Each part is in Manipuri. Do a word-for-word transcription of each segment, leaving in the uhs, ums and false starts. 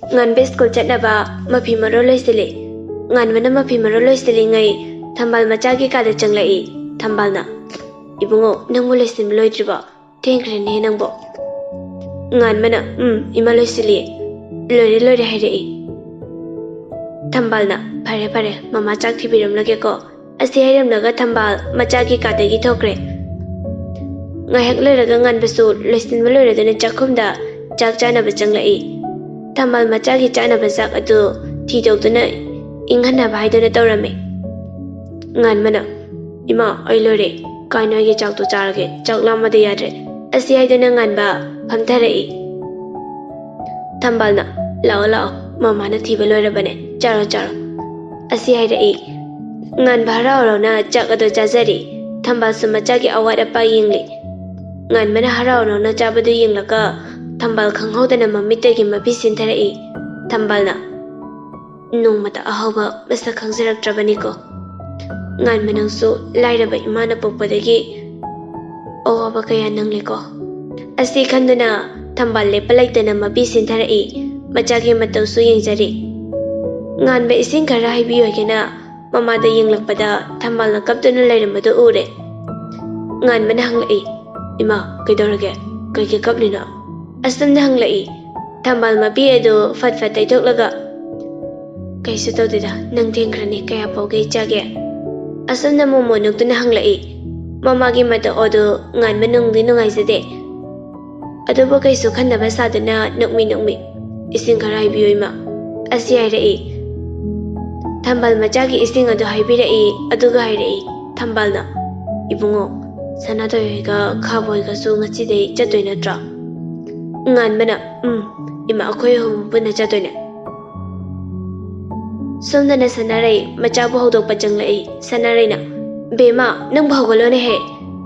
ꯉꯥꯟꯕ ꯁ꯭ꯀꯨꯜ ꯆꯠꯅꯕ ꯃꯐꯤ ꯃꯔꯣꯜ ꯂꯣꯏꯁꯤꯜꯂꯤ꯫ ꯉꯥꯟꯕꯅ ꯃꯐꯤ ꯃꯔꯣꯜ ꯂꯣꯏꯁꯤꯜꯂꯤꯉꯩ ꯊꯝꯕꯥꯜ ꯃꯆꯥꯒꯤ ꯀꯥꯗ ꯆꯪꯂꯛꯏ꯫ ꯊꯝꯕꯥꯜꯅ, "ꯏꯕꯨꯡꯉꯣ, ꯅꯪꯕꯨ ꯂꯣꯏꯁꯤꯟꯕ ꯂꯣꯏꯗ꯭ꯔꯤꯕꯣ? ꯊꯦꯡꯈ꯭ꯔꯦꯅꯦ ꯅꯪꯕꯣ꯫" ꯉꯥꯟꯕꯅ, "ꯎꯝ, ꯏꯃꯥ, ꯂꯣꯏꯁꯤꯜꯂꯤ꯫ ꯂꯣꯏꯔꯦ, ꯂꯣꯏꯔꯦ" ꯍꯥꯏꯔꯛꯏ꯫ ꯊꯝꯕꯥꯜꯅ, "ꯐꯔꯦ, ꯐꯔꯦ, ꯃꯃꯥ ꯆꯥꯛ ꯊꯤꯕꯤꯔꯝꯂꯒꯦꯀꯣ꯫" ꯑꯁꯤ ꯍꯥꯏꯔꯝꯂꯒ ꯊꯝꯕꯥꯜ ꯃꯆꯥꯒꯤ ꯀꯥꯗꯒꯤ ꯊꯣꯛꯈ꯭ꯔꯦ꯫ ꯉꯥꯏꯍꯥꯛ ꯂꯩꯔꯒ ꯉꯥꯟꯕꯁꯨ ꯂꯣꯏꯁꯤꯟꯕ ꯂꯣꯏꯔꯗꯨꯅ ꯆꯥꯛꯈꯨꯝꯗ ꯆꯥꯛ ꯆꯥꯅꯕ ꯆꯪꯂꯛꯏ꯫ ꯊꯝꯕꯥꯜ ꯃꯆꯥꯒꯤ ꯆꯥꯅꯕ ꯆꯥꯛ ꯑꯗꯨ ꯊꯤꯗꯣꯛꯇꯨꯅ ꯏꯪꯍꯟꯅꯕ ꯍꯥꯏꯗꯨꯅ ꯇꯧꯔꯝꯃꯤ꯫ ꯉꯥꯟꯕꯅ, "ꯏꯃꯥ, ꯑꯩ ꯂꯣꯏꯔꯦ꯫ ꯀꯥꯏꯅꯣ ꯑꯩꯒꯤ ꯆꯥꯛꯇꯣ ꯆꯥꯔꯒꯦ꯫ ꯆꯥꯛ ꯂꯥꯝꯕꯗ ꯌꯥꯗ꯭ꯔꯦ꯫" ꯑꯁꯤ ꯍꯥꯏꯗꯨꯅ ꯉꯥꯟꯕ ꯐꯝꯊꯔꯛꯏ꯫ ꯊꯝꯕꯥꯜꯅ, "ꯂꯥꯛꯑꯣ, ꯂꯥꯛꯑꯣ, ꯃꯃꯥꯅ ꯊꯤꯕ ꯂꯣꯏꯔꯕꯅꯦ꯫ ꯆꯥꯔꯣ, ꯆꯥꯔꯣ" ꯑꯁꯤ ꯍꯥꯏꯔꯛꯏ꯫ ꯉꯥꯟꯕ ꯍꯔꯥꯎ ꯍꯔꯥꯎꯅ ꯆꯥꯛ ꯑꯗꯨ ꯆꯥꯖꯔꯤ꯫ ꯊꯝꯕꯥꯜꯁꯨ ꯃꯆꯥꯒꯤ ꯑꯋꯥꯠ ꯑꯄꯥ ꯌꯦꯡꯂꯤ꯫ ꯉꯥꯟꯕꯅ ꯍꯔꯥꯎ ꯍꯔꯥꯎꯅ ꯆꯥꯕꯗꯨ ꯌꯦꯡꯂꯒ ꯊꯝꯕꯥꯜ ꯈꯪꯍꯧꯗꯅ ꯃꯃꯤꯠꯇꯒꯤ ꯃꯄꯤ ꯁꯤꯟꯊꯔꯛꯏ꯫ ꯊꯝꯕꯥꯜꯅ, "ꯅꯣꯡꯃꯇ ꯑꯍꯥꯎꯕ ꯃꯁꯛ ꯈꯪꯖꯔꯛꯇ꯭ꯔꯕꯅꯤꯀꯣ꯫ ꯉꯥꯟꯕ, ꯅꯪꯁꯨ ꯂꯥꯏꯔꯕ ꯏꯃꯥꯅ ꯄꯣꯛꯄꯗꯒꯤ ꯑꯋꯥꯕ ꯀꯌꯥ ꯅꯪꯂꯦꯀꯣ" ꯑꯁꯤ ꯈꯟꯗꯨꯅ ꯊꯝꯕꯥꯜ ꯂꯦꯞꯄ ꯂꯩꯇꯅ ꯃꯄꯤ ꯁꯤꯟꯊꯔꯛꯏ꯫ ꯃꯆꯥꯒꯤ ꯃꯇꯧꯁꯨ ꯌꯦꯡꯖꯔꯤ꯫ ꯉꯥꯟꯕ ꯏꯁꯤꯡ ꯈꯔ ꯍꯩꯕꯤꯌꯨ ꯍꯥꯏꯒꯦꯅ ꯃꯃꯥꯗ ꯌꯦꯡꯂꯛꯄꯗ ꯊꯝꯕꯥꯜꯅ ꯀꯞꯇꯨꯅ ꯂꯩꯔꯝꯕꯗꯨ ꯎꯔꯦ꯫ ꯉꯥꯟꯕꯅ ꯍꯪꯂꯛꯏ, "ꯏꯃꯥ, ꯀꯩꯗꯧꯔꯒꯦ? ꯀꯩꯒꯤ ꯀꯞꯂꯤꯅꯣ?" ꯑꯁꯨꯝꯅ ꯍꯪꯂꯛꯏ꯫ ꯊꯝꯕꯥꯜ ꯃꯄꯤ ꯑꯗꯨ ꯐꯠ ꯐꯠ ꯇꯩꯊꯣꯛꯂꯒ, "ꯀꯩꯁꯨ ꯇꯧꯗꯦꯗ, ꯅꯪ ꯊꯦꯡꯈ꯭ꯔꯅꯤ, ꯀꯌꯥ ꯐꯥꯎꯒꯦ ꯏꯆꯥꯒꯤ?" ꯑꯁꯨꯝꯅ ꯃꯣꯃꯣꯟ ꯅꯣꯛꯇꯨꯅ ꯍꯪꯂꯛꯏ꯫ ꯃꯃꯥꯒꯤ ꯃꯇꯧ ꯑꯗꯨ ꯉꯥꯟꯕ ꯅꯨꯡꯗꯤ ꯅꯨꯡꯉꯥꯏꯖꯗꯦ꯫ ꯑꯗꯨꯕꯨ ꯀꯩꯁꯨ ꯈꯟꯗꯕ ꯁꯥꯗꯨꯅ ꯅꯣꯛꯃꯤ ꯅꯣꯛꯃꯤ, "ꯏꯁꯤꯡ ꯈꯔ ꯍꯩꯕꯤꯌꯨ ꯏꯃꯥ" ꯑꯁꯤ ꯍꯥꯏꯔꯛꯏ꯫ ꯊꯝꯕꯥꯜ ꯃꯆꯥꯒꯤ ꯏꯁꯤꯡ ꯑꯗꯨ ꯍꯩꯕꯤꯔꯛꯏ꯫ ꯑꯗꯨꯒ ꯍꯥꯏꯔꯛꯏ ꯊꯝꯕꯥꯜꯅ, "ꯏꯕꯨꯡꯉꯣ, ꯁꯅꯥꯇꯣꯏ ꯍꯣꯏꯒ ꯈꯥꯕ ꯍꯣꯏꯒꯁꯨ ꯉꯁꯤꯗꯩ ꯆꯠꯇꯣꯏ ꯅꯠꯇ꯭ꯔꯣ?" ꯉꯥꯟꯕꯅ, "ꯎꯝ, ꯏꯃꯥ, ꯑꯩꯈꯣꯏ ꯑꯍꯨꯝ ꯄꯨꯟꯅ ꯆꯠꯇꯣꯏꯅꯦ꯫" ꯁꯣꯝꯗꯅ ꯁꯅꯥꯔꯩ ꯃꯆꯥꯕꯨ ꯍꯧꯗꯣꯛꯄ ꯆꯪꯂꯛꯏ꯫ ꯁꯅꯥꯔꯩꯅ, "ꯕꯦꯝꯃ, ꯅꯪꯕꯨ ꯍꯧꯒꯠꯂꯣꯅꯦꯍꯦ꯫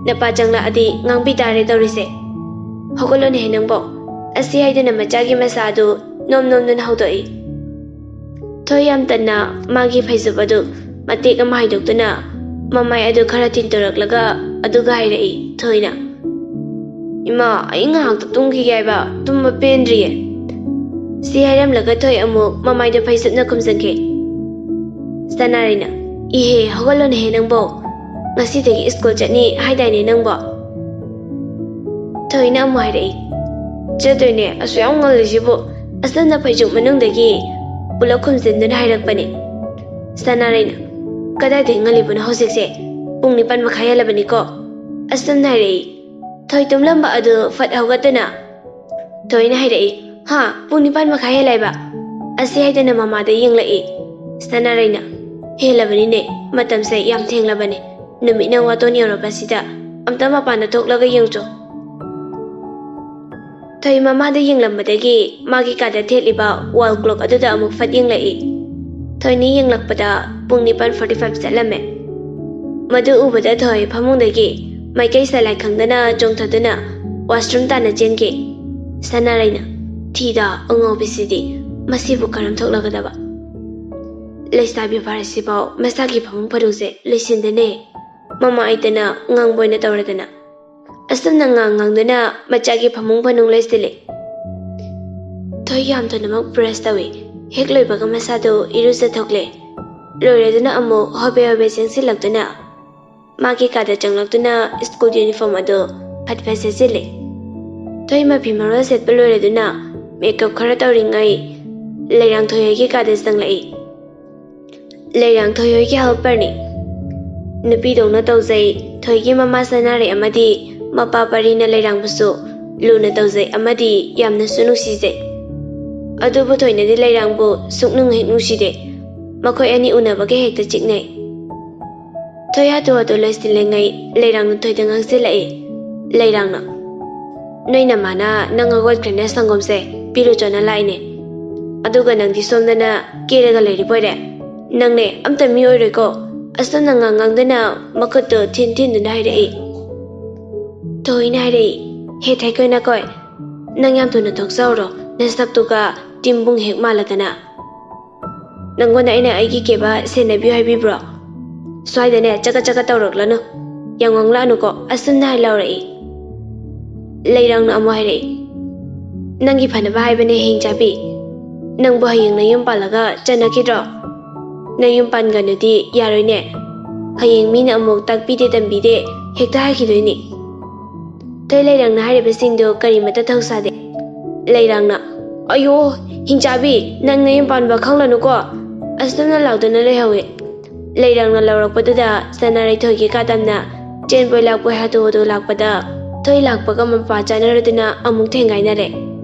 ꯅꯄꯥ ꯆꯪꯂꯛꯑꯗꯤ ꯉꯥꯡꯕꯤ ꯇꯥꯔꯦ ꯇꯧꯔꯤꯁꯦ꯫ ꯍꯧꯒꯠꯂꯣꯅꯦꯍꯦ ꯅꯪꯕꯣ" ꯑꯁꯤ ꯍꯥꯏꯗꯨꯅ ꯃꯆꯥꯒꯤ ꯃꯁꯥ ꯑꯗꯨ ꯅꯣꯝ ꯅꯣꯝꯗꯨꯅ ꯍꯧꯗꯣꯛꯏ꯫ ꯊꯣꯏ ꯌꯥꯝ ꯇꯟꯅ ꯃꯥꯒꯤ ꯐꯩꯖꯨꯞ ꯑꯗꯨ ꯃꯇꯦꯛ ꯑꯃ ꯍꯥꯏꯗꯣꯛꯇꯨꯅ ꯃꯃꯥꯏ ꯑꯗꯨ ꯈꯔ ꯇꯤꯟꯇꯨꯔꯛꯂꯒ ꯑꯗꯨꯒ ꯍꯥꯏꯔꯛꯏ ꯊꯣꯏꯅ, "ꯏꯃꯥ, ꯑꯩ ꯉꯥꯏꯍꯥꯛꯇ ꯇꯨꯝꯈꯤꯒꯦ ꯍꯥꯏꯕ, ꯇꯨꯝꯕ ꯄꯦꯟꯗ꯭ꯔꯤꯌꯦ꯫" ꯁꯤ ꯍꯥꯏꯔꯝꯂꯒ ꯊꯣꯏ ꯑꯃꯨꯛ ꯃꯃꯥꯏꯗꯣ ꯐꯩꯖꯨꯞꯅ ꯈꯨꯝꯖꯤꯟꯈꯤ꯫ ꯁꯅꯥꯔꯩꯅ, "ꯏꯍꯦ, ꯍꯧꯒꯠꯂꯣꯅꯦꯍꯦ ꯅꯪꯕꯣ꯫ ꯉꯁꯤꯗꯒꯤ ꯁ꯭ꯀꯨꯜ ꯆꯠꯅꯤ ꯍꯥꯏꯗꯥꯏꯅꯦ ꯅꯪꯕꯣ?" ꯊꯣꯏꯅ ꯑꯃꯨꯛ ꯍꯥꯏꯔꯛꯏ, "ꯆꯠꯇꯣꯏꯅꯦ, ꯑꯁꯨꯛ ꯌꯥꯝ ꯉꯜꯂꯤꯁꯤꯕꯨ?" ꯑꯁꯅꯝꯅ ꯐꯩꯖꯨꯞ ꯃꯅꯨꯡꯗꯒꯤ ꯄꯨꯂꯞ ꯈꯨꯝꯖꯤꯟꯗꯨꯅ ꯍꯥꯏꯔꯛꯄꯅꯤ꯫ ꯁꯅꯥꯔꯩꯅ, "ꯀꯗꯥꯏꯗꯒꯤ ꯉꯜꯂꯤꯕꯅꯣ ꯍꯧꯖꯤꯛꯁꯦ? ꯄꯨꯡ ꯅꯤꯄꯥꯟ ꯃꯈꯥꯏ ꯍꯦꯜꯂꯕꯅꯤꯀꯣ?" ꯑꯁꯅꯝꯅ ꯍꯥꯏꯔꯛꯏ꯫ ꯊꯣꯏ ꯇꯨꯝꯂꯝꯕ ꯑꯗꯨ ꯐꯠ ꯍꯧꯒꯠꯇꯨꯅ ꯊꯣꯏꯅ ꯍꯥꯏꯔꯛꯏ, "ꯍꯥ, ꯄꯨꯡ ꯅꯤꯄꯥꯟ ꯃꯈꯥꯏ ꯍꯦꯜꯂꯦꯕ?" ꯑꯁꯤ ꯍꯥꯏꯗꯅ ꯃꯃꯥꯗ ꯌꯦꯡꯂꯛꯏ꯫ ꯁꯅꯥꯔꯩꯅ, "ꯍꯦꯜꯂꯕꯅꯤꯅꯦ, ꯃꯇꯝꯁꯦ ꯌꯥꯝ ꯊꯦꯡꯂꯕꯅꯦ꯫ ꯅꯨꯃꯤꯠꯅ ꯋꯥꯇꯣꯟ ꯌꯧꯔꯕꯁꯤꯗ ꯑꯝꯇ ꯃꯄꯥꯟꯗ ꯊꯣꯛꯂꯒ ꯌꯦꯡꯆꯣ꯫" ꯊꯣꯏ ꯃꯃꯥꯗ ꯌꯦꯡꯂꯝꯕꯗꯒꯤ ꯃꯥꯒꯤ ꯀꯥꯗ ꯊꯦꯠꯂꯤꯕ ꯋꯥꯜ ꯀ꯭ꯂꯣꯛ ꯑꯗꯨꯗ ꯑꯃꯨꯛ ꯐꯠ ꯌꯦꯡꯂꯛꯏ꯫ ꯊꯣꯏꯅ ꯌꯦꯡꯂꯛꯄꯗ ꯄꯨꯡ ꯅꯤꯄꯥꯟ forty five ꯆꯠꯂꯝꯃꯦ꯫ ꯃꯗꯨ ꯎꯕꯗ ꯊꯣꯏ ꯐꯃꯨꯡꯗꯒꯤ ꯃꯥꯏꯀꯩ ꯁꯂꯥꯏ ꯈꯪꯗꯅ ꯆꯣꯡꯊꯗꯨꯅ ꯋꯥꯁꯔꯨꯝ ꯇꯥꯟꯅ ꯆꯦꯟꯈꯤ꯫ ꯁꯅꯥꯔꯩꯅ, "ꯊꯤꯗ, ꯑꯉꯥꯎꯕꯤꯁꯤꯗꯤ, ꯃꯁꯤꯕꯨ ꯀꯔꯝ ꯊꯣꯛꯂꯒꯗꯕ?" ꯂꯩꯁꯥꯕꯤ ꯐꯥꯔꯁꯤꯐꯥꯎ ꯃꯁꯥꯒꯤ ꯐꯃꯨꯡ ꯐꯔꯨꯡꯁꯦ ꯂꯣꯏꯁꯤꯟꯗꯦꯅꯦ꯫ ꯃꯃꯥ ꯑꯩꯇꯅ ꯉꯥꯡꯕ ꯑꯣꯏꯅ ꯇꯧꯔꯗꯅ꯫ ꯑꯁꯨꯝꯅ ꯉꯥꯡ ꯉꯥꯡꯗꯨꯅ ꯃꯆꯥꯒꯤ ꯐꯃꯨꯡ ꯐꯅꯨꯡ ꯂꯣꯏꯁꯤꯜꯂꯤ꯫ ꯊꯣꯏ ꯌꯥꯝ ꯊꯨꯅꯃꯛ ꯕ꯭ꯔꯁ ꯇꯧꯏ꯫ ꯍꯦꯛ ꯂꯣꯏꯕꯒ ꯃꯁꯥꯗꯨ ꯏꯔꯨꯖꯊꯣꯛꯂꯦ꯫ ꯂꯣꯏꯔꯗꯨꯅ ꯑꯃꯨꯛ ꯍꯣꯕꯦ ꯍꯣꯕꯦ ꯆꯦꯟꯁꯤꯜꯂꯛꯇꯨꯅ ꯃꯥꯒꯤ ꯀꯥꯗ ꯆꯪꯂꯛꯇꯨꯅ ꯁ꯭ꯀꯨꯜ ꯌꯨꯅꯤꯐꯣꯔꯝ ꯑꯗꯨ ꯐꯠ ꯐꯠ ꯁꯦꯠꯆꯤꯜꯂꯤ꯫ ꯊꯣꯏ ꯃꯐꯤ ꯃꯔꯣꯜ ꯁꯦꯠꯄ ꯂꯣꯏꯔꯗꯨꯅ ꯃꯦꯀꯞ ꯈꯔ ꯇꯧꯔꯤꯉꯩ ꯂꯩꯔꯥꯡꯊꯣꯏ ꯍꯣꯏꯒꯤ ꯀꯥꯗ ꯆꯪꯂꯛꯏ꯫ ꯂꯩꯔꯥꯡꯊꯣꯏ ꯍꯣꯏꯒꯤ ꯍꯦꯜꯄꯔꯅꯤ꯫ ꯅꯨꯄꯤꯗꯧꯅ ꯇꯧꯖꯩ꯫ ꯊꯣꯏꯒꯤ ꯃꯃꯥ ꯁꯅꯥꯔꯩ ꯑꯃꯗꯤ ꯃꯄꯥ ꯄꯔꯤꯅ ꯂꯩꯔꯥꯡꯕꯨꯁꯨ ꯂꯨꯅ ꯇꯧꯖꯩ ꯑꯃꯗꯤ ꯌꯥꯝꯅꯁꯨ ꯅꯨꯡꯁꯤꯖꯩ꯫ ꯑꯗꯨꯕꯨ ꯊꯣꯏꯅꯗꯤ ꯂꯩꯔꯥꯡꯕꯨ ꯁꯨꯛꯅꯨꯡ ꯍꯦꯛ ꯅꯨꯡꯁꯤꯗꯦ꯫ ꯃꯈꯣꯏ ꯑꯅꯤ ꯎꯅꯕꯒ ꯍꯦꯛꯇ ꯆꯤꯛꯅꯩ꯫ ꯊꯣꯏ ꯍꯥꯊꯨ ꯍꯥꯊꯨ ꯂꯣꯏꯁꯤꯜꯂꯤꯉꯩ ꯂꯩꯔꯥꯡꯅ ꯊꯣꯏꯗ ꯉꯥꯡꯁꯤꯜꯂꯛꯏ꯫ ꯂꯩꯔꯥꯡꯅ, "ꯅꯣꯏ ꯅꯃꯥꯅ ꯅꯪ ꯍꯧꯒꯠꯈ꯭ꯔꯦꯅꯦ ꯁꯪꯒꯣꯝꯁꯦ, ꯄꯤꯔꯨꯆꯣꯅ ꯂꯥꯛꯏꯅꯦ꯫ ꯑꯗꯨꯒ ꯅꯪꯗꯤ ꯁꯣꯝꯗꯅ ꯀꯦꯔꯒ ꯂꯩꯔꯤꯕꯣꯏꯔꯦ꯫ ꯅꯪꯅꯦ ꯑꯝꯇ ꯃꯤ ꯑꯣꯏꯔꯣꯏꯀꯣ꯫" ꯑꯁꯨꯝꯅ ꯉꯥꯡ ꯉꯥꯡꯗꯨꯅ ꯃꯈꯨꯠꯇꯨ ꯊꯤꯟ ꯊꯤꯟꯗꯨꯅ ꯍꯥꯏꯔꯛꯏ꯫ ꯊꯣꯏꯅ ꯍꯥꯏꯔꯛꯏ, "ꯍꯦ ꯊꯩꯀꯣꯏ ꯅꯥꯀꯣꯏ, ꯅꯪ ꯌꯥꯝ ꯊꯨꯅ ꯊꯣꯛꯆꯍꯧꯔꯣ, ꯅꯁꯛꯇꯨꯒ ꯇꯤꯝꯕꯨꯡ ꯍꯦꯛ ꯃꯥꯜꯂꯗꯅ꯫ ꯅꯪꯉꯣꯟꯗ ꯑꯩꯅ ꯑꯩꯒꯤ ꯀꯦꯕ ꯁꯦꯟꯅꯕꯤꯌꯨ ꯍꯥꯏꯕꯤꯕ꯭ꯔꯣ? ꯁ꯭ꯋꯥꯏꯗꯅꯦ ꯆꯀꯠ ꯆꯀꯠ ꯇꯧꯔꯛꯂꯅꯨ, ꯌꯥꯝ ꯉꯥꯡꯂꯛꯑꯅꯨꯀꯣ꯫" ꯑꯁꯨꯝꯅ ꯍꯥꯏ ꯂꯥꯎꯔꯛꯏ꯫ ꯂꯩꯔꯥꯡꯅ ꯑꯃꯨꯛ ꯍꯥꯏꯔꯛꯏ, "ꯅꯪꯒꯤ ꯐꯅꯕ ꯍꯥꯏꯕꯅꯦ ꯍꯌꯦꯡ ꯆꯥꯕꯤ, ꯅꯪꯕꯨ ꯍꯌꯦꯡ ꯅꯌꯨꯝ ꯄꯥꯜꯂꯒ ꯆꯠꯅꯈꯤꯗ꯭ꯔꯣ? ꯅꯌꯨꯝ ꯄꯥꯟꯒꯅꯨꯗꯤ ꯌꯥꯔꯣꯏꯅꯦ꯫ ꯍꯌꯦꯡ ꯃꯤꯅ ꯑꯃꯨꯛ ꯇꯥꯛꯄꯤꯗꯦ ꯇꯝꯕꯤꯗꯦ ꯍꯦꯛꯇ ꯍꯥꯏꯈꯤꯗꯣꯏꯅꯤ꯫ ꯊꯣꯏ ꯂꯩꯔꯥꯡꯅ ꯍꯥꯏꯔꯤꯕꯁꯤꯡꯗꯨ ꯀꯔꯤꯃꯠꯇ ꯊꯧꯁꯥꯗꯦ꯫ ꯂꯩꯔꯥꯡꯅ, "ꯑꯌꯣ, ꯍꯤꯡꯆꯥꯕꯤ, ꯅꯪ ꯅꯌꯨꯝ ꯄꯥꯟꯕ ꯈꯪꯂꯅꯨꯀꯣ?" ꯑꯁꯨꯝꯅ ꯂꯥꯎꯗꯨꯅ ꯂꯩꯍꯧꯏ꯫ ꯂꯩꯔꯥꯡꯅ ꯂꯥꯎꯔꯛꯄꯗꯨꯗ ꯁꯅꯥꯔꯩ ꯊꯣꯏꯒꯤ ꯀꯥꯗꯝꯅ ꯆꯦꯟꯕꯣꯏ ꯂꯥꯛꯄꯣꯏ ꯍꯥꯊꯨ ꯍꯥꯊꯨ ꯂꯥꯛꯄꯗ ꯊꯣꯏ ꯂꯥꯛꯄꯒ ꯃꯄꯥ ꯆꯥꯅꯔꯗꯨꯅ ꯑꯃꯨꯛ ꯊꯦꯡꯒꯥꯏꯅꯔꯦ꯫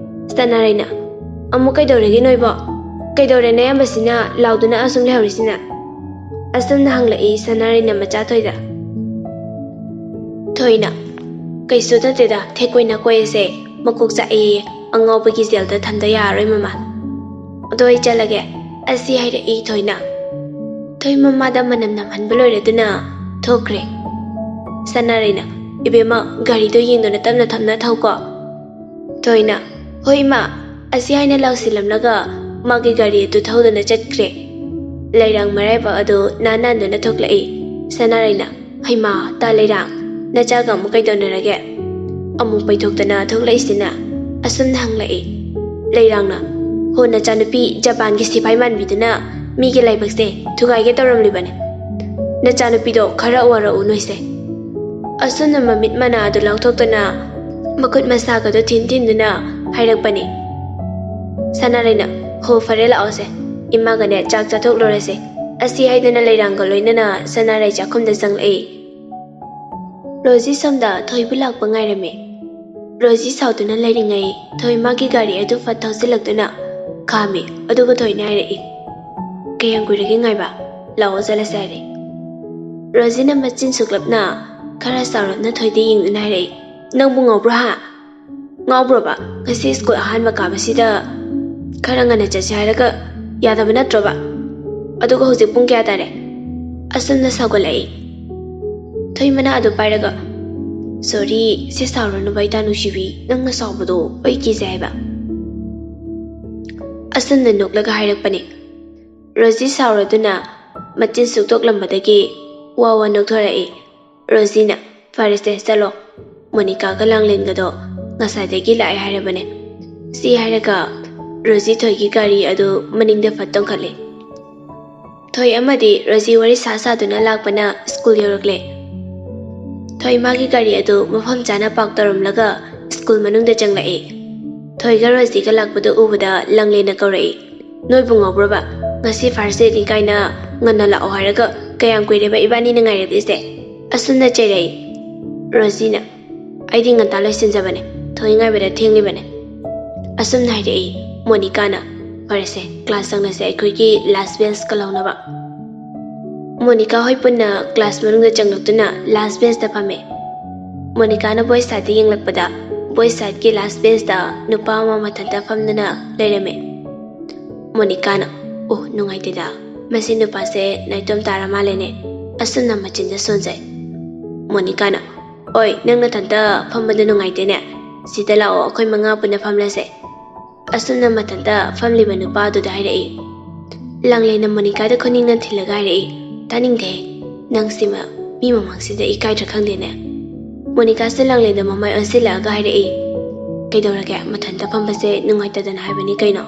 ꯁꯅꯥꯔꯩꯅ, "ꯑꯃꯨꯛ ꯀꯩꯗꯧꯔꯒꯦ ꯅꯣꯏꯕꯣ? ꯀꯩꯗꯧꯔꯦ ꯅꯌꯥꯝꯕꯁꯤꯅ ꯂꯥꯎꯗꯨꯅ ꯑꯁꯨꯝ ꯂꯩꯍꯧꯔꯤꯁꯤꯅ?" ꯑꯁꯨꯝꯅ ꯍꯪꯂꯛꯏ ꯁꯅꯥꯔꯩꯅ ꯃꯆꯥ ꯊꯣꯏꯗ꯫ ꯊꯣꯏꯅ, "ꯀꯩꯁꯨ ꯅꯠꯇꯦꯗ, ꯊꯦꯛꯀꯣꯏ ꯅꯥꯀꯣꯏ ꯑꯁꯦ ꯃꯀꯣꯛ ꯆꯥꯛꯑꯦꯌꯦ, ꯑꯉꯥꯎꯕꯒꯤ ꯖꯦꯜꯗ ꯊꯝꯗ ꯌꯥꯔꯔꯣꯏ ꯃꯃꯥ꯫ ꯑꯗꯣ ꯑꯩ ꯆꯠꯂꯒꯦ," ꯑꯁꯤ ꯍꯥꯏꯔꯛꯏ ꯊꯣꯏꯅ꯫ ꯊꯣꯏ ꯃꯃꯥꯗ ꯃꯅꯝ ꯅꯝꯍꯟꯕ ꯂꯣꯏꯔꯗꯨꯅ ꯊꯣꯛꯈ꯭ꯔꯦ꯫ ꯁꯅꯥꯔꯩꯅ, "ꯏꯕꯦꯝꯃ, ꯒꯥꯔꯤꯗꯣ ꯌꯦꯡꯗꯨꯅ ꯇꯞꯅ ꯇꯞꯅ ꯊꯧꯀꯣ꯫" ꯊꯣꯏꯅ, "ꯍꯣꯏ ꯏꯃꯥ," ꯑꯁꯤ ꯍꯥꯏꯅ ꯂꯥꯎꯁꯤꯜꯂꯝꯂꯒ ꯃꯥꯒꯤ ꯒꯥꯔꯤ ꯑꯗꯨ ꯊꯧꯗꯨꯅ ꯆꯠꯈ꯭ꯔꯦ꯫ ꯂꯩꯔꯥꯡ ꯃꯔꯥꯏꯕꯛ ꯑꯗꯨ ꯅꯥꯟ ꯅꯥꯟꯗꯨꯅ ꯊꯣꯛꯂꯛꯏ꯫ ꯁꯅꯥꯔꯩꯅ, "ꯍꯩꯃꯥ, ꯇꯥ ꯂꯩꯔꯥꯡ, ꯅꯆꯥꯒ ꯑꯃꯨꯛ ꯀꯩꯗꯧꯅꯔꯒꯦ?" ꯑꯃꯨꯛ ꯄꯩꯊꯣꯛꯇꯅ ꯊꯣꯛꯂꯛꯏꯁꯤꯅ ꯑꯁꯨꯝꯅ ꯍꯪꯂꯛꯏ꯫ ꯂꯩꯔꯥꯡꯅ, "ꯍꯣ, ꯅꯆꯥꯅꯨꯄꯤ ꯖꯄꯥꯟꯒꯤ ꯁꯤꯐꯥꯏ ꯃꯥꯟꯕꯤꯗꯨꯅ ꯃꯤꯒꯤ ꯂꯥꯏꯕꯛꯁꯦ ꯊꯨꯒꯥꯏꯒꯦ ꯇꯧꯔꯝꯂꯤꯕꯅꯤ꯫ ꯅꯆꯥꯅꯨꯄꯤꯗꯣ ꯈꯔ ꯋꯥꯔꯛꯎ ꯅꯣꯏꯁꯦ꯫" ꯑꯁꯨꯝꯅ ꯃꯃꯤꯠ ꯃꯅꯥ ꯑꯗꯨ ꯂꯥꯎꯊꯣꯛꯇꯨꯅ ꯃꯈꯨꯠ ꯃꯁꯥꯒꯗꯨ ꯊꯤꯟ ꯊꯤꯟꯗꯨꯅ ꯍꯥꯏꯔꯛꯄꯅꯤ꯫ ꯁꯅꯥꯔꯩꯅ, "ꯍꯣ, ꯐꯔꯦ, ꯂꯥꯛꯑꯣꯁꯦ, ꯏꯃꯥꯒꯅꯦ ꯆꯥꯛ ꯆꯥꯊꯣꯛꯂꯨꯔꯁꯦ," ꯑꯁꯤ ꯍꯥꯏꯗꯨꯅ ꯂꯩꯔꯥꯡꯒ ꯂꯣꯏꯅꯅ ꯁꯅꯥꯔꯩ ꯆꯥꯛꯈꯨꯝꯗ ꯆꯪꯂꯛꯏ꯫ ꯔꯣꯖꯤ ꯁꯣꯝꯗ ꯊꯣꯏꯕꯨ ꯂꯥꯛꯄ ꯉꯥꯏꯔꯝꯃꯤ꯫ ꯔꯣꯖꯤ ꯁꯥꯎꯗꯨꯅ ꯂꯩꯔꯤꯉꯩ ꯊꯣꯏ ꯃꯥꯒꯤ ꯒꯥꯔꯤ ꯑꯗꯨ ꯐꯠ ꯊꯧꯖꯤꯜꯂꯛꯇꯨꯅ ꯈꯥꯝꯃꯤ, ꯑꯗꯨꯒ ꯊꯣꯏꯅ ꯍꯥꯏꯔꯛꯏ, "ꯀꯌꯥꯝ ꯀꯨꯏꯔꯒꯦ ꯉꯥꯏꯕ? ꯂꯥꯛꯑꯣ, ꯆꯠꯂꯁꯦ," ꯍꯥꯏꯔꯛꯏ꯫ ꯔꯣꯖꯤꯅ ꯃꯆꯤꯟ ꯁꯨꯛꯂꯞꯅ ꯈꯔ ꯆꯥꯎꯔꯞꯅ ꯊꯣꯏꯗ ꯌꯦꯡꯗꯨꯅ ꯍꯥꯏꯔꯛꯏ, "ꯅꯪꯕꯨ ꯉꯥꯎꯕ꯭ꯔꯣ ꯍꯥ? ꯉꯥꯎꯕ꯭ꯔꯣꯕ? ꯉꯁꯤ ꯁ꯭ꯀꯨꯜ ꯑꯍꯥꯟꯕ ꯀꯥꯕꯁꯤꯗ ꯈꯔ ꯉꯟꯅ ꯆꯠꯁꯦ ꯍꯥꯏꯔꯒ ꯌꯥꯗꯕ ꯅꯠꯇ꯭ꯔꯣꯕ? ꯑꯗꯨꯒ ꯍꯧꯖꯤꯛ ꯄꯨꯡ ꯀꯌꯥ ꯇꯥꯔꯦ?" ꯑꯁꯨꯝꯅ ꯁꯥꯎꯒꯠꯂꯛꯏ꯫ ꯊꯣꯏ ꯃꯅꯥ ꯑꯗꯨ ꯄꯥꯏꯔꯒ, "ꯁꯣꯔꯤ, ꯁꯤ ꯁꯥꯎꯔꯅꯨꯕ ꯏꯇꯥ ꯅꯨꯡꯁꯤꯕꯤ, ꯅꯪꯅ ꯁꯥꯎꯕꯗꯣ ꯑꯩ ꯀꯤꯖꯩ ꯍꯥꯏꯕ꯫" ꯑꯁꯨꯝꯅ ꯅꯣꯛꯂꯒ ꯍꯥꯏꯔꯛꯄꯅꯤ꯫ ꯔꯣꯖꯤ ꯁꯥꯎꯔꯗꯨꯅ ꯃꯆꯤꯟ ꯁꯨꯛꯇꯣꯛꯂꯝꯕꯗꯒꯤ ꯋꯥ ꯋꯥ ꯅꯣꯛꯊꯣꯔꯛꯏ꯫ ꯔꯣꯖꯤꯅ, "ꯐꯔꯦꯁꯦ, ꯆꯠꯂꯣ꯫ ꯃꯣꯅꯤꯀꯥꯒ ꯂꯥꯡꯂꯦꯟꯒꯗꯣ ꯉꯁꯥꯏꯗꯒꯤ ꯂꯥꯛꯑꯦ ꯍꯥꯏꯔꯕꯅꯦ꯫" ꯁꯤ ꯍꯥꯏꯔꯒ ꯔꯣꯖꯤ ꯊꯣꯏꯒꯤ ꯒꯥꯔꯤ ꯑꯗꯨ ꯃꯅꯤꯡꯗ ꯐꯠ ꯇꯣꯡꯈꯠꯂꯦ꯫ ꯊꯣꯏ ꯑꯃꯗꯤ ꯔꯣꯖꯤ ꯋꯥꯔꯤ ꯁꯥ ꯁꯥꯗꯨꯅ ꯂꯥꯛꯄꯅ ꯁ꯭ꯀꯨꯜ ꯌꯧꯔꯛꯂꯦ꯫ ꯊꯣꯏ ꯃꯥꯒꯤ ꯒꯥꯔꯤ ꯑꯗꯨ ꯃꯐꯝ ꯆꯥꯅ ꯄꯥꯔꯛ ꯇꯧꯔꯝꯂꯒ ꯁ꯭ꯀꯨꯜ ꯃꯅꯨꯡꯗ ꯆꯪꯂꯛꯏ꯫ ꯊꯣꯏꯒ ꯔꯣꯖꯤꯒ ꯂꯥꯛꯄꯗꯨ ꯎꯕꯗ ꯂꯥꯡꯂꯦꯟꯅ ꯀꯧꯔꯛꯏ, "ꯅꯣꯏꯕꯨ ꯉꯥꯎꯕ꯭ꯔꯕ? ꯉꯁꯤ ꯐꯥꯔꯁ ꯗꯦꯅꯤ ꯀꯥꯏꯅ ꯉꯟꯅ ꯂꯥꯛꯑꯣ ꯍꯥꯏꯔꯒ ꯀꯌꯥꯝ ꯀꯨꯏꯔꯦꯕ ꯏꯕꯥꯅꯤꯅ ꯉꯥꯏꯔꯛꯂꯤꯁꯦ?" ꯑꯁꯨꯝꯅ ꯆꯩꯔꯛꯏ꯫ ꯔꯣꯖꯤꯅ, "ꯑꯩꯗꯤ ꯉꯟꯇꯥ ꯂꯣꯏꯁꯤꯟꯖꯕꯅꯦ, ꯊꯣꯏ ꯉꯥꯏꯕꯗ ꯊꯦꯡꯂꯤꯕꯅꯦ"꯫ ꯑꯁꯨꯝꯅ ꯍꯥꯏꯔꯛꯏ꯫ ꯃꯣꯅꯤꯀꯥꯅ, "ꯐꯔꯦꯁꯦ, ꯀ꯭ꯂꯥꯁ ꯆꯪꯂꯁꯦ, ꯑꯩꯈꯣꯏꯒꯤ ꯂꯥꯁ ꯕꯦꯟꯁꯀ ꯂꯧꯅꯕ"꯫ ꯃꯣꯅꯤꯀꯥ ꯍꯣꯏ ꯄꯨꯟꯅ ꯀ꯭ꯂꯥꯁ ꯃꯅꯨꯡꯗ ꯆꯪꯂꯛꯇꯨꯅ ꯂꯥꯁ ꯕꯦꯟꯁꯇ ꯐꯝꯃꯦ꯫ ꯃꯣꯅꯤꯀꯥꯅ ꯕꯣꯏꯁ ꯁꯥꯏꯗꯇ ꯌꯦꯡꯂꯛꯄꯗ ꯕꯣꯏꯁ ꯁꯥꯏꯗꯀꯤ ꯂꯥꯁ ꯕꯦꯟꯁꯇ ꯅꯨꯄꯥ ꯑꯃ ꯃꯊꯟꯇ ꯐꯝꯗꯨꯅ ꯂꯩꯔꯝꯃꯦ꯫ ꯃꯣꯅꯤꯀꯥꯅ, "ꯑꯣ, ꯅꯨꯡꯉꯥꯏꯇꯦꯗ, ꯃꯁꯤ ꯅꯨꯄꯥꯁꯦ ꯅꯥꯏꯇꯣꯝ ꯇꯥꯔ ꯃꯥꯜꯂꯦꯅꯦ"꯫ ꯑꯁꯨꯝꯅ ꯃꯆꯤꯟꯗ ꯁꯣꯟꯖꯩ꯫ ꯃꯣꯅꯤꯀꯥꯅ, "ꯑꯣꯏ, ꯅꯪ ꯅꯊꯟꯇ ꯐꯝꯕꯗ ꯅꯨꯡꯉꯥꯏꯇꯦꯅꯦ, ꯁꯤꯗ ꯂꯥꯛꯑꯣ, ꯑꯩꯈꯣꯏ ꯃꯉꯥ ꯄꯨꯟꯅ ꯐꯝꯂꯁꯦ"꯫ ꯑꯁꯨꯝꯅ ꯃꯊꯟꯇ ꯐꯝꯂꯤꯕ ꯅꯨꯄꯥ ꯑꯗꯨꯗ ꯍꯥꯏꯔꯛꯏ꯫ ꯂꯥꯡꯂꯦꯟꯅ ꯃꯣꯅꯤꯀꯥꯗ ꯈꯨꯅꯤꯡꯅ ꯊꯤꯜꯂꯒ ꯍꯥꯏꯔꯛꯏ, "ꯇꯥꯅꯤꯡꯗꯦ, ꯅꯪꯁꯤꯃ ꯃꯤ ꯃꯃꯥꯡꯁꯤꯗ ꯏꯀꯥꯏꯗ꯭ꯔꯥ ꯈꯪꯗꯦꯅꯦ"꯫ ꯃꯣꯅꯤꯀꯥꯁꯨ ꯂꯥꯡꯂꯦꯟꯗ ꯃꯃꯥꯏ ꯑꯣꯟꯁꯤꯜꯂꯛꯑꯒ ꯍꯥꯏꯔꯛꯏ, "ꯀꯩꯗꯧꯔꯒꯦ? ꯃꯊꯟꯇ ꯐꯝꯕꯁꯦ ꯅꯨꯡꯉꯥꯏꯇꯗꯅ ꯍꯥꯏꯕꯅꯤ ꯀꯩꯅꯣ"꯫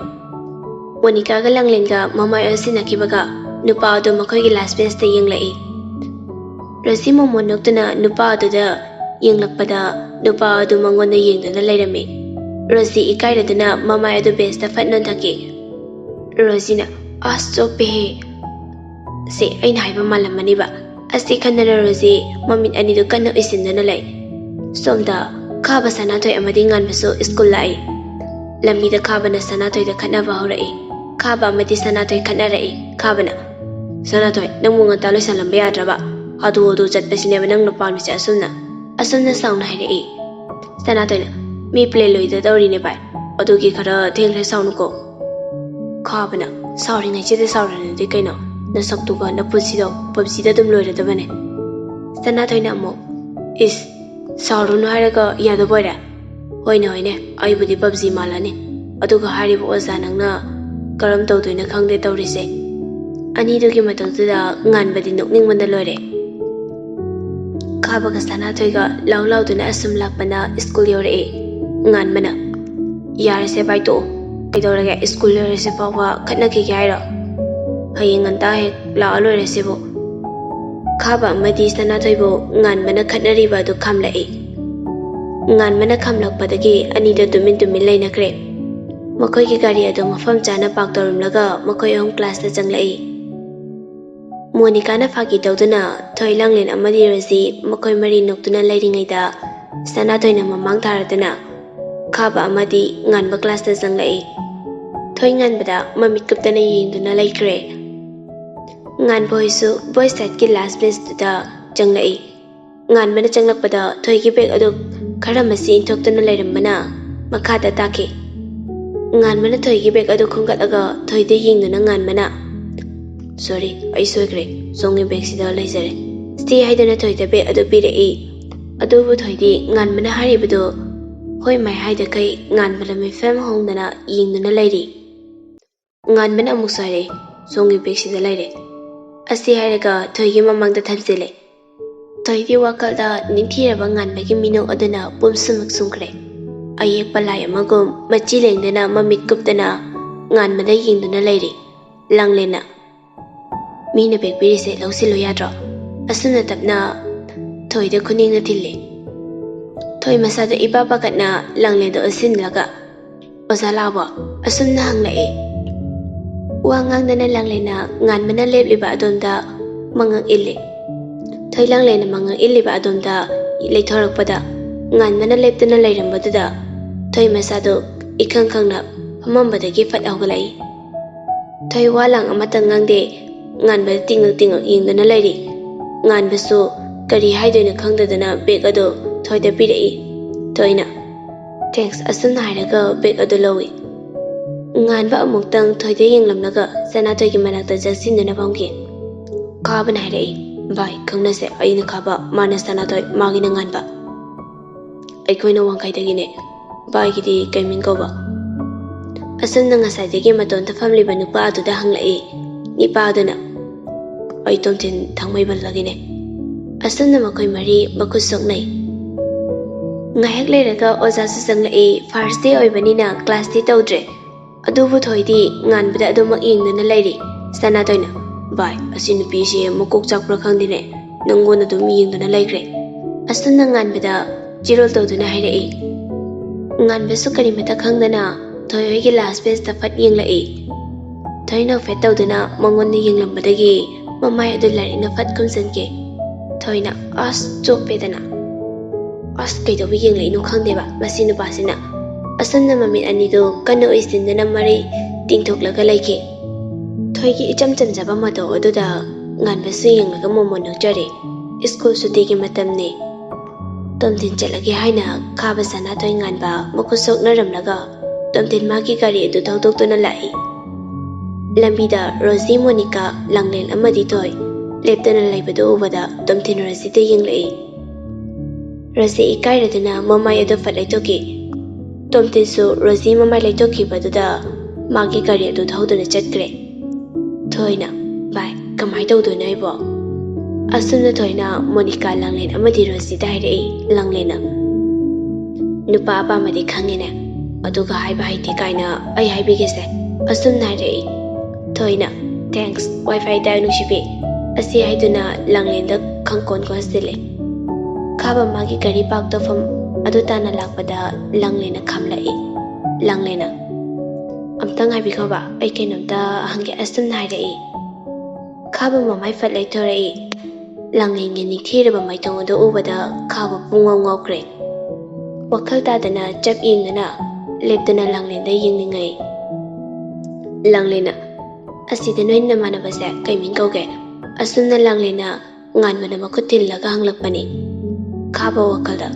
ꯃꯣꯅꯤꯀꯥꯒ ꯂꯥꯡꯂꯦꯟꯒ ꯃꯃꯥꯏ ꯑꯣꯟꯁꯤꯟꯅꯈꯤꯕꯒ ꯅꯨꯄꯥ ꯑꯗꯨ ꯃꯈꯣꯏꯒꯤ ꯂꯥꯁ ꯕꯦꯟꯁꯇ ꯌꯦꯡꯂꯛꯏ꯫ ꯔꯣꯖꯤ ꯃꯣꯃꯣꯟ ꯅꯣꯛꯇꯨꯅ ꯅꯨꯄꯥ ꯑꯗꯨꯗ ꯌꯦꯡꯂꯛꯄꯗ ꯅꯨꯄꯥ ꯑꯗꯨ ꯃꯉꯣꯟꯗ ꯌꯦꯡꯗꯨꯅ ꯂꯩꯔꯝꯃꯤ꯫ ꯔꯣꯖꯤ ꯏꯀꯥꯏꯔꯗꯨꯅ ꯃꯃꯥꯏ ꯑꯗꯨ ꯕꯦꯟꯁꯇ ꯐꯠ ꯅꯣꯟꯊꯈꯤ꯫ ꯔꯣꯖꯤꯅ, "ꯑꯁ, ꯆꯣꯞꯄꯦꯍꯦ! ꯁꯦ, ꯑꯩꯅ ꯍꯥꯏꯕ ꯃꯥꯜꯂꯝꯃꯅꯤꯕ"꯫ ꯑꯁꯤ ꯈꯟꯗꯅ ꯔꯣꯖꯤ ꯃꯃꯤꯠ ꯑꯅꯤꯗꯨ ꯀꯟꯅ ꯎꯏꯁꯤꯟꯗꯨꯅ ꯂꯩ꯫ ꯁꯣꯝꯗ ꯈꯥꯕ, ꯁꯅꯥꯊꯣꯏ ꯑꯃꯗꯤ ꯉꯥꯟꯕꯁꯨ ꯁ꯭ꯀꯨꯜ ꯂꯥꯛꯏ꯫ ꯂꯝꯕꯤꯗ ꯈꯥꯕꯅ ꯁꯅꯥꯊꯣꯏꯗ ꯈꯠꯅꯕ ꯍꯧꯔꯛꯏ꯫ ꯈꯥꯕ ꯑꯃꯗꯤ ꯁꯅꯥꯊꯣꯏ ꯈꯠꯅꯔꯛꯏ꯫ ꯈꯥꯕꯅ, "ꯁꯅꯥꯊꯣꯏ, ꯅꯪꯕꯨ ꯉꯟꯇꯥ ꯂꯣꯏꯁꯜꯂꯝꯕ ꯌꯥꯗ꯭ꯔꯕ? ꯍꯥꯊꯨ ꯍꯥꯊꯨ ꯆꯠꯄꯁꯤꯅꯦꯕ ꯅꯪꯅ ꯄꯥꯝꯃꯤꯁꯦ ꯑꯁꯨꯝꯅ?" ꯑꯁꯨꯝꯅ ꯁꯥꯎꯅ ꯍꯥꯏꯔꯛꯏ꯫ ꯁꯅꯥꯊꯣꯏꯅ, "ꯃꯤ ꯄ꯭ꯂꯦ ꯂꯣꯏꯗ ꯇꯧꯔꯤꯅꯦ ꯚꯥꯏ, ꯑꯗꯨꯒꯤ ꯈꯔ ꯊꯦꯡꯈ꯭ꯔꯦ, ꯁꯥꯎꯅꯨꯀꯣ"꯫ ꯈꯥꯕꯅ, "ꯁꯥꯎꯔꯤꯉꯩꯁꯤꯗ ꯁꯥꯎꯔꯅꯗꯤ ꯀꯩꯅꯣ? ꯅꯁꯛꯇꯨꯒ ꯅꯄꯨꯟꯁꯤꯗꯣ ꯄꯞꯖꯤꯗ ꯑꯗꯨꯝ ꯂꯣꯏꯔꯗꯕꯅꯦ"꯫ ꯁꯅꯥꯊꯣꯏꯅ ꯑꯃꯨꯛ, "ꯏꯁ, ꯁꯥꯎꯔꯨꯅꯨ ꯍꯥꯏꯔꯒ ꯌꯥꯗꯕ ꯑꯣꯏꯔꯦ? ꯍꯣꯏꯅꯦ, ꯍꯣꯏꯅꯦ, ꯑꯩꯕꯨꯗꯤ ꯄꯞꯖꯤ ꯃꯥꯜꯂꯅꯤ, ꯑꯗꯨꯒ ꯍꯥꯏꯔꯤꯕ ꯑꯣꯖꯥ ꯅꯪꯅ ꯀꯔꯝ ꯇꯧꯗꯣꯏꯅꯣ ꯈꯪꯗꯦ ꯇꯧꯔꯤꯁꯦ"꯫ ꯑꯅꯤꯗꯨꯒꯤ ꯃꯇꯧꯗꯨꯗ ꯉꯥꯟꯕꯗꯤ ꯅꯣꯛꯅꯤꯡꯕꯅ ꯂꯣꯏꯔꯦ꯫ ꯈꯥꯕꯒ ꯁꯅꯥꯊꯣꯏꯒ ꯂꯥꯎ ꯂꯥꯎꯗꯨꯅ ꯑꯁꯨꯝ ꯂꯥꯛꯄꯅ ꯁ꯭ꯀꯨꯜ ꯌꯧꯔꯛꯑꯦ꯫ ꯉꯥꯟꯕꯅ, "ꯌꯥꯔꯦꯁꯦ ꯚꯥꯏ, ꯇꯣꯛꯑꯣ, "ꯀꯩꯗꯧꯔꯒꯦ? ꯁ꯭ꯀꯨꯜ ꯂꯣꯏꯔꯁꯤ ꯐꯥꯎꯕ ꯈꯠꯅꯈꯤꯒꯦ ꯍꯥꯏꯔꯣ? ꯍꯌꯦꯡ ꯉꯟꯇꯥ ꯍꯦꯛ ꯂꯥꯛꯑ ꯂꯣꯏꯔꯦ ꯁꯤꯕꯨ꯫" ꯈꯥꯕ ꯑꯃꯗꯤ ꯁꯅꯥꯊꯣꯏꯕꯨ ꯉꯥꯟꯕꯅ ꯈꯠꯅꯔꯤꯕ ꯑꯗꯨ ꯈꯥꯝꯂꯛꯏ꯫ ꯉꯥꯟꯕꯅ ꯈꯥꯝꯂꯛꯄꯗꯒꯤ ꯑꯅꯤꯗꯣ ꯇꯨꯃꯤꯟ ꯇꯨꯃꯤꯟ ꯂꯩꯅꯈ꯭ꯔꯦ꯫ ꯃꯈꯣꯏꯒꯤ ꯒꯥꯔꯤ ꯑꯗꯨ ꯃꯐꯝ ꯆꯥꯅ ꯄꯥꯔꯛ ꯇꯧꯔꯝꯂꯒ ꯃꯈꯣꯏ ꯑꯍꯨꯝ ꯀ꯭ꯂꯥꯁꯇ ꯆꯪꯂꯛꯏ꯫ ꯃꯣꯅꯤꯀꯥꯅ ꯐꯥꯒꯤ ꯇꯧꯗꯨꯅ ꯊꯣꯏ, ꯂꯥꯡꯂꯦꯟ ꯑꯃꯗꯤ ꯔꯣꯖꯤ ꯃꯈꯣꯏ ꯃꯔꯤ ꯅꯣꯛꯇꯨꯅ ꯂꯩꯔꯤꯉꯩꯗ ꯁꯅꯥꯊꯣꯏꯅ ꯃꯃꯥꯡ ꯊꯥꯔꯗꯨꯅ ꯈꯥꯕ ꯑꯃꯗꯤ ꯉꯥꯟꯕ ꯀ꯭ꯂꯥꯁꯇ ꯆꯪꯂꯛꯏ꯫ ꯊꯣꯏ ꯉꯥꯟꯕꯗ ꯃꯃꯤꯠ ꯀꯨꯞꯇꯅ ꯌꯦꯡꯗꯨꯅ ꯂꯩꯈ꯭ꯔꯦ꯫ ꯉꯥꯟꯕ ꯍꯣꯏꯁꯨ ꯕꯣꯏꯁ ꯁꯥꯏꯠꯀꯤ ꯂꯥꯁ ꯕꯦꯟꯁꯇꯨꯗ ꯆꯪꯂꯛꯏ꯫ ꯉꯥꯟꯕꯅ ꯆꯪꯂꯛꯄꯗ ꯊꯣꯏꯒꯤ ꯕꯦꯒ ꯑꯗꯨ ꯈꯔ ꯃꯁꯤ ꯏꯟꯊꯣꯛꯇꯨꯅ ꯂꯩꯔꯝꯕꯅ ꯃꯈꯥꯗ ꯇꯥꯈꯤ꯫ ꯉꯥꯟꯕꯅ ꯊꯣꯏꯒꯤ ꯕꯦꯒ ꯑꯗꯨ ꯈꯣꯝꯒꯠꯂꯒ ꯊꯣꯏꯗ ꯌꯦꯡꯗꯨꯅ ꯉꯥꯟꯕꯅ, "ꯁꯣꯔꯤ, ꯑꯩ ꯁꯣꯏꯈ꯭ꯔꯦ, ꯁꯣꯝꯒꯤ ꯕꯦꯒꯁꯤꯗ ꯂꯩꯖꯔꯦ" ꯁꯤ ꯍꯥꯏꯗꯨꯅ ꯊꯣꯏꯗ ꯕꯦꯒ ꯑꯗꯨ ꯄꯤꯔꯛꯏ꯫ ꯑꯗꯨꯕꯨ ꯊꯣꯏꯗꯤ ꯉꯥꯟꯕꯅ ꯍꯥꯏꯔꯤꯕꯗꯨ ꯍꯣꯏ ꯃꯥꯏ ꯍꯥꯏꯗꯈꯩ ꯉꯥꯟꯕ ꯂꯝꯃꯤꯐꯝ ꯍꯣꯡꯗꯅ ꯌꯦꯡꯗꯨꯅ ꯂꯩꯔꯤ꯫ ꯉꯥꯟꯕꯅ ꯑꯃꯨꯛꯁꯨ ꯍꯥꯏꯔꯛꯏ, "ꯁꯣꯝꯒꯤ ꯕꯦꯒꯁꯤꯗ ꯂꯩꯔꯦ" ꯑꯁꯤ ꯍꯥꯏꯔꯒ ꯊꯣꯏꯒꯤ ꯃꯃꯥꯡꯗ ꯊꯝꯖꯤꯜꯂꯦ꯫ ꯊꯣꯏꯒꯤ ꯋꯥꯈꯜꯗ ꯅꯤꯡꯊꯤꯔꯕ ꯉꯥꯟꯕꯒꯤ ꯃꯤꯅꯣꯛ ꯑꯗꯨꯅ ꯄꯨꯝꯁꯨꯃꯛ ꯁꯨꯝꯈ꯭ꯔꯦ꯫ ꯑꯌꯦꯛꯄ ꯂꯥꯏ ꯑꯃꯒꯨꯝ ꯃꯆꯤ ꯂꯦꯡꯗꯅ ꯃꯃꯤꯠ ꯀꯨꯞꯇꯅ ꯉꯥꯟꯕꯗ ꯌꯦꯡꯗꯨꯅ ꯂꯩꯔꯤ꯫ ꯂꯥꯡꯂꯦꯟꯅ, "ꯃꯤꯅ ꯕꯦꯒ ꯄꯤꯔꯤꯁꯦ ꯂꯧꯁꯤꯜꯂꯨ ꯌꯥꯗ꯭ꯔꯣ?" ꯑꯁꯨꯝꯅ ꯇꯞꯅ ꯊꯣꯏꯗ ꯈꯨꯅꯤꯡꯅ ꯊꯤꯜꯂꯤ꯫ ꯊꯣꯏ ꯃꯁꯥꯗ ꯏꯄꯥ ꯄꯥꯈꯠꯅ ꯂꯥꯡꯂꯦꯟꯗꯣ ꯑꯣꯟꯁꯤꯜꯂꯒ, "ꯑꯣꯖꯥ ꯂꯥꯛꯑꯕꯣ?" ꯑꯁꯨꯝꯅ ꯍꯪꯂꯛꯏ꯫ ꯋꯥ ꯉꯥꯡꯗꯅ ꯂꯥꯡꯂꯦꯟꯅ ꯉꯥꯟꯕꯅ ꯂꯦꯞꯂꯤꯕ ꯑꯗꯣꯝꯗ ꯃꯉꯛ ꯏꯜꯂꯤ꯫ ꯊꯣꯏ ꯂꯥꯡꯂꯦꯟꯅ ꯃꯉꯛ ꯏꯜꯂꯤꯕ ꯑꯗꯣꯝꯗ ꯂꯩꯊꯣꯔꯛꯄꯗ ꯉꯥꯟꯕꯅ ꯂꯦꯞꯇꯨꯅ ꯂꯩꯔꯝꯕꯗꯨꯗ ꯊꯣꯏ ꯃꯁꯥꯗꯨ ꯏꯈꯪ ꯈꯪꯅ ꯐꯝꯃꯝꯕꯗꯒꯤ ꯐꯠ ꯍꯧꯒꯠꯂꯛꯏ꯫ ꯊꯣꯏ ꯋꯥ ꯂꯥꯡ ꯑꯃꯠꯇ ꯉꯥꯡꯗꯦ꯫ ꯉꯥꯟꯕꯗ ꯇꯤꯡꯉꯛ ꯇꯤꯡꯉꯛ ꯌꯦꯡꯗꯨꯅ ꯂꯩꯔꯤ꯫ ꯉꯥꯟꯕꯁꯨ ꯀꯔꯤ ꯍꯥꯏꯗꯣꯏꯅꯣ ꯈꯪꯗꯗꯅ ꯕꯦꯒ ꯑꯗꯨ ꯊꯣꯏꯗ ꯄꯤꯔꯛꯏ꯫ ꯊꯣꯏꯅ, "ꯊꯦꯡꯛꯁ" ꯑꯁꯨꯝꯅ ꯍꯥꯏꯔꯒ ꯕꯦꯒ ꯑꯗꯨ ꯂꯧꯏ꯫ ꯉꯥꯟꯕ ꯑꯃꯨꯛꯇꯪ ꯊꯣꯏꯗ ꯌꯦꯡꯂꯝꯂꯒ ꯁꯅꯥꯊꯣꯏꯒꯤ ꯃꯅꯥꯛꯇ ꯆꯪꯁꯤꯟꯗꯨꯅ ꯐꯝꯈꯤ꯫ ꯈꯥꯕꯅ ꯍꯥꯏꯔꯛꯏ, "ꯚꯥꯏ, ꯈꯪꯅꯁꯦ, ꯑꯩꯅ ꯈꯥꯕ, ꯃꯥꯅ ꯁꯅꯥꯊꯣꯏ, ꯃꯥꯒꯤꯅ ꯉꯥꯟꯕ꯫ ꯑꯩꯈꯣꯏꯅ ꯋꯥꯡꯈꯩꯗꯒꯤꯅꯦ꯫ ꯚꯥꯏꯒꯤꯗꯤ ꯀꯩ ꯃꯤꯡ ꯀꯧꯕ?" ꯑꯁꯨꯝꯅ ꯉꯁꯥꯏꯗꯒꯤ ꯃꯇꯣꯝꯇ ꯐꯝꯂꯤꯕ ꯅꯨꯄꯥ ꯑꯗꯨꯗ ꯍꯪꯂꯛꯏ꯫ ꯅꯨꯄꯥ ꯑꯗꯨꯅ, "ꯑꯩ ꯇꯣꯝꯊꯤꯟ ꯊꯥꯡꯃꯩꯕꯟꯗꯒꯤꯅꯦ꯫" ꯑꯁꯨꯝꯅ ꯃꯈꯣꯏ ꯃꯔꯤ ꯃꯈꯨꯠ ꯁꯣꯛꯅꯩ꯫ ꯉꯥꯏꯍꯥꯛ ꯂꯩꯔꯒ ꯑꯣꯖꯥꯁꯨ ꯆꯪꯂꯛꯏ꯫ ꯐꯥꯔꯁ ꯗꯦ ꯑꯣꯏꯕꯅꯤꯅ ꯀ꯭ꯂꯥꯁꯇꯤ ꯇꯧꯗ꯭ꯔꯦ꯫ ꯑꯗꯨꯕꯨ ꯊꯣꯏꯗꯤ ꯉꯥꯟꯕꯗ ꯑꯗꯨꯃꯛ ꯌꯦꯡꯗꯨꯅ ꯂꯩꯔꯤ꯫ ꯁꯅꯥꯊꯣꯏꯅ, "ꯚꯥꯏ, ꯑꯁꯤ ꯅꯨꯄꯤꯁꯦ ꯃꯀꯣꯛ ꯆꯥꯛꯄ꯭ꯔꯥ ꯈꯪꯗꯦꯅꯦ, ꯅꯪꯉꯣꯟꯗ ꯑꯗꯨꯝ ꯌꯦꯡꯗꯨꯅ ꯂꯩꯈ꯭ꯔꯦ"꯫ ꯑꯁꯨꯝꯅ ꯉꯥꯟꯕꯗ ꯆꯤꯔꯣꯜ ꯇꯧꯗꯨꯅ ꯍꯥꯏꯔꯛꯏ꯫ ꯉꯥꯟꯕꯁꯨ ꯀꯔꯤꯃꯇ ꯈꯪꯗꯅ ꯊꯣꯏ ꯍꯣꯏꯒꯤ ꯂꯥꯁ ꯕꯦꯟꯁꯇ ꯐꯠ ꯌꯦꯡꯂꯛꯏ꯫ ꯊꯣꯏ ꯅꯣꯛꯐꯦꯠ ꯇꯧꯗꯨꯅ ꯃꯉꯣꯟꯗ ꯌꯦꯡꯂꯝꯕꯗꯒꯤ ꯃꯃꯥꯏ ꯑꯗꯨ ꯂꯥꯏꯔꯤꯛꯅ ꯐꯠ ꯈꯨꯝꯖꯤꯟꯈꯤ꯫ ꯊꯣꯏꯅ, "ꯑꯁ, ꯆꯣꯞꯄꯦꯗꯅ꯫ ꯑꯁ, ꯀꯩꯗꯧꯕ ꯌꯦꯡꯂꯛꯏꯅꯣ ꯈꯪꯗꯦꯕ ꯃꯁꯤ ꯅꯨꯄꯥꯁꯤꯅ"꯫ ꯑꯁꯨꯝꯅ ꯃꯃꯤꯠ ꯑꯅꯤꯗꯨ ꯀꯟꯅ ꯎꯏꯁꯤꯟꯗꯨꯅ ꯃꯔꯩ ꯇꯤꯡꯊꯣꯛꯂꯒ ꯂꯩꯈꯤ꯫ ꯊꯣꯏꯒꯤ ꯏꯆꯝ ꯆꯝꯖꯕ ꯃꯇꯧ ꯑꯗꯨꯗ ꯉꯥꯟꯕꯁꯨ ꯌꯦꯡꯂꯒ ꯃꯣꯃꯣꯟ ꯅꯣꯛꯆꯔꯤ꯫ ꯁ꯭ꯀꯨꯜ ꯁꯨꯇꯤꯒꯤ ꯃꯇꯝꯅꯤ꯫ ꯇꯣꯝꯊꯤꯟ ꯆꯠꯂꯒꯦ ꯍꯥꯏꯅ ꯈꯥꯕ ꯁꯅꯥꯊꯣꯏ ꯉꯥꯟꯕ ꯃꯈꯨꯠ ꯁꯣꯛꯅꯔꯝꯂꯒ ꯇꯣꯝꯊꯤꯟ ꯃꯥꯒꯤ ꯒꯥꯔꯤ ꯑꯗꯨ ꯊꯧꯗꯣꯛꯇꯨꯅ ꯂꯥꯛꯏ꯫ ꯂꯝꯕꯤꯗ ꯔꯣꯖꯤ, ꯃꯣꯅꯤꯀꯥ, ꯂꯥꯡꯂꯦꯟ ꯑꯃꯗꯤ ꯊꯣꯏ ꯂꯦꯞꯇꯅ ꯂꯩꯕꯗꯨ ꯎꯕꯗ ꯇꯣꯝꯊꯤꯟ ꯔꯣꯖꯤꯗ ꯌꯦꯡꯂꯛꯏ꯫ ꯔꯣꯖꯤ ꯏꯀꯥꯏꯔꯗꯨꯅ ꯃꯃꯥꯏ ꯑꯗꯨ ꯐꯠ ꯂꯩꯊꯣꯛꯈꯤ꯫ ꯇꯣꯝꯊꯤꯟꯁꯨ ꯔꯣꯖꯤ ꯃꯃꯥꯏ ꯂꯩꯊꯣꯛꯈꯤꯕꯗꯨꯗ ꯃꯥꯒꯤ ꯒꯥꯔꯤ ꯑꯗꯨ ꯊꯧꯗꯨꯅ ꯆꯠꯈ꯭ꯔꯦ꯫ ꯊꯣꯏꯅ, "ꯚꯥꯏ, ꯀꯃꯥꯏ ꯇꯧꯗꯣꯏꯅꯣ ꯑꯩꯕꯣ?" ꯑꯁꯨꯝꯅ ꯊꯣꯏꯅ ꯃꯣꯅꯤꯀꯥ, ꯂꯥꯡꯂꯦꯟ ꯑꯃꯗꯤ ꯔꯣꯖꯤꯗ ꯍꯥꯏꯔꯛꯏ꯫ ꯂꯥꯡꯂꯦꯟꯅ, "ꯅꯨꯄꯥ ꯑꯄꯥꯝꯕꯗꯤ ꯈꯪꯉꯤꯅꯦ, ꯑꯗꯨꯒ ꯍꯥꯏꯕ ꯍꯩꯇꯦ ꯀꯥꯏꯅ ꯑꯩ ꯍꯥꯏꯕꯤꯒꯦꯁꯦ"꯫ ꯑꯁꯨꯝꯅ ꯍꯥꯏꯔꯛꯏ꯫ ꯊꯣꯏꯅ, "Thanks, ꯋꯥꯏ ꯐꯥꯏ ꯇꯥꯏ ꯅꯨꯡꯁꯤꯕꯤ"꯫ ꯑꯁꯤ ꯍꯥꯏꯗꯨꯅ ꯂꯥꯡꯂꯦꯟꯗ ꯈꯪꯀꯣꯟ ꯀꯣꯟꯁꯤꯜꯂꯦ꯫ ꯈꯥꯕ ꯃꯥꯒꯤ ꯒꯥꯔꯤ ꯄꯥꯔꯛ ꯇꯧꯐꯝ ꯑꯗꯨ ꯇꯥꯟꯅ ꯂꯥꯛꯄꯗ ꯂꯥꯡꯂꯦꯟꯅ ꯈꯥꯝꯂꯛꯏ꯫ ꯂꯥꯡꯂꯦꯟꯅ, "ꯑꯝꯇ ꯉꯥꯏꯕꯤꯈꯣꯕ, ꯑꯩ ꯀꯩꯅꯣꯝꯇ ꯍꯪꯒꯦ"꯫ ꯑꯁꯨꯝꯅ ꯍꯥꯏꯔꯛꯏ꯫ ꯈꯥꯕ ꯃꯃꯥꯏ ꯐꯠ ꯂꯩꯊꯣꯔꯛꯏ꯫ ꯂꯥꯡꯂꯦꯟꯒꯤ ꯅꯤꯡꯊꯤꯔꯕ ꯃꯥꯏꯊꯣꯡ ꯑꯗꯨ ꯎꯕꯗ ꯈꯥꯕ ꯄꯨꯡꯉꯥꯎ ꯉꯥꯎꯈ꯭ꯔꯦ꯫ ꯋꯥꯈꯜ ꯇꯥꯗꯅ ꯆꯞ ꯌꯦꯡꯗꯨꯅ ꯂꯦꯞꯇꯅ ꯂꯥꯡꯂꯦꯟꯗ ꯌꯦꯡꯅꯤꯡꯉꯛꯏ꯫ ꯂꯥꯡꯂꯦꯟꯅ, "ꯑꯁꯤꯗ ꯅꯣꯏ ꯅꯃꯥꯟꯅꯕꯁꯦ ꯀꯩ ꯃꯤꯡ ꯀꯧꯒꯦ?" ꯑꯁꯨꯝꯅ ꯂꯥꯡꯂꯦꯟꯅ ꯉꯥꯟꯕꯅ ꯃꯈꯨꯠ ꯊꯤꯜꯂꯒ ꯍꯪꯂꯛꯄꯅꯤ꯫ ꯈꯥꯕ ꯋꯥꯈꯜꯗ,